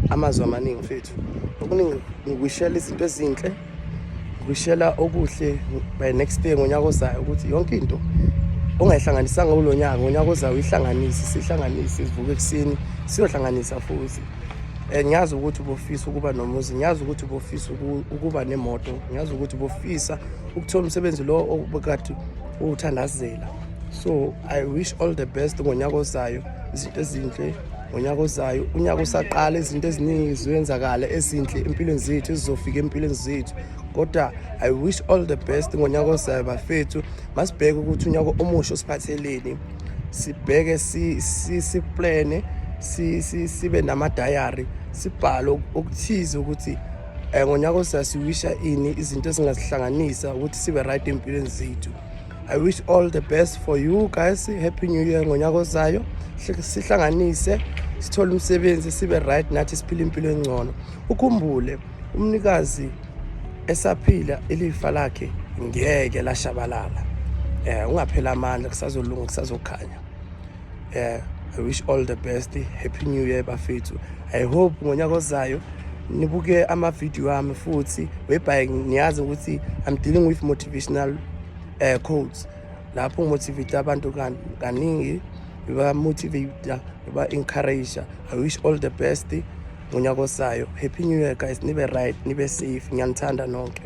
amazwi amaningi mfethu. Okuningi ngikuwishela izinto ezinhle, ngikuwishela okuhle by next year, ngonyaka ozayo, ukuthi yonke into ongayihlanganisanga kulo nyaka, ngonyaka ozayo uyihlanganise. Sihlanganise, sivuke ekuseni siyohlanganisa futhi. Ngiyazi ukuthi ubufisa ukuba nomuzi, ngiyazi ukuthi ubufisa ukuba nemoto, ngiyazi ukuthi ubufisa ukuthola umsebenzi lo obukade uwuthandazela. So I wish all the best ngonyaka ozayo, izinto ezinhle ngonyaka ozayo. Unyaka usaqala, izinto eziningi ziyenzakala ezinhle empilweni zethu, ezizofika empilweni zethu, kodwa I wish all the best ngonyaka ozayo, bafethu. Masibheke ukuthi unyaka omusha usiphatheleni, sibheke, siplane, sibe nama-diary, sibhale okuthize ukuthi ngonyaka ozayo siwisha ini, izinto ezingazihlanganisa ukuthi sibe right empilweni zethu. I wish all the best for you guys. Happy New Year. Ngonyaka ozayo sihlanganise, sithole umsebenzi, sibe right nathi, siphile impilo engcono. Ukhumbule, umnikazi esaphila, ilifa lakhe ngeke lashabalala. Ungaphela amandla, kusazolunga, kusazokhanya. I wish all the best. Happy New Year, bafethu. I hope ngonyaka ozayo nibuke ama-video ami futhi, whereby niyazi ukuthi I'm dealing with motivational quotes, lapho ngimotivate abantu kaningi, ngiba-motivate, ngiba-encourage. I wish all the best ngonyaka ozayo. Happy New Year, guys. Nibe right, nibe safe. Ngiyanithanda nonke.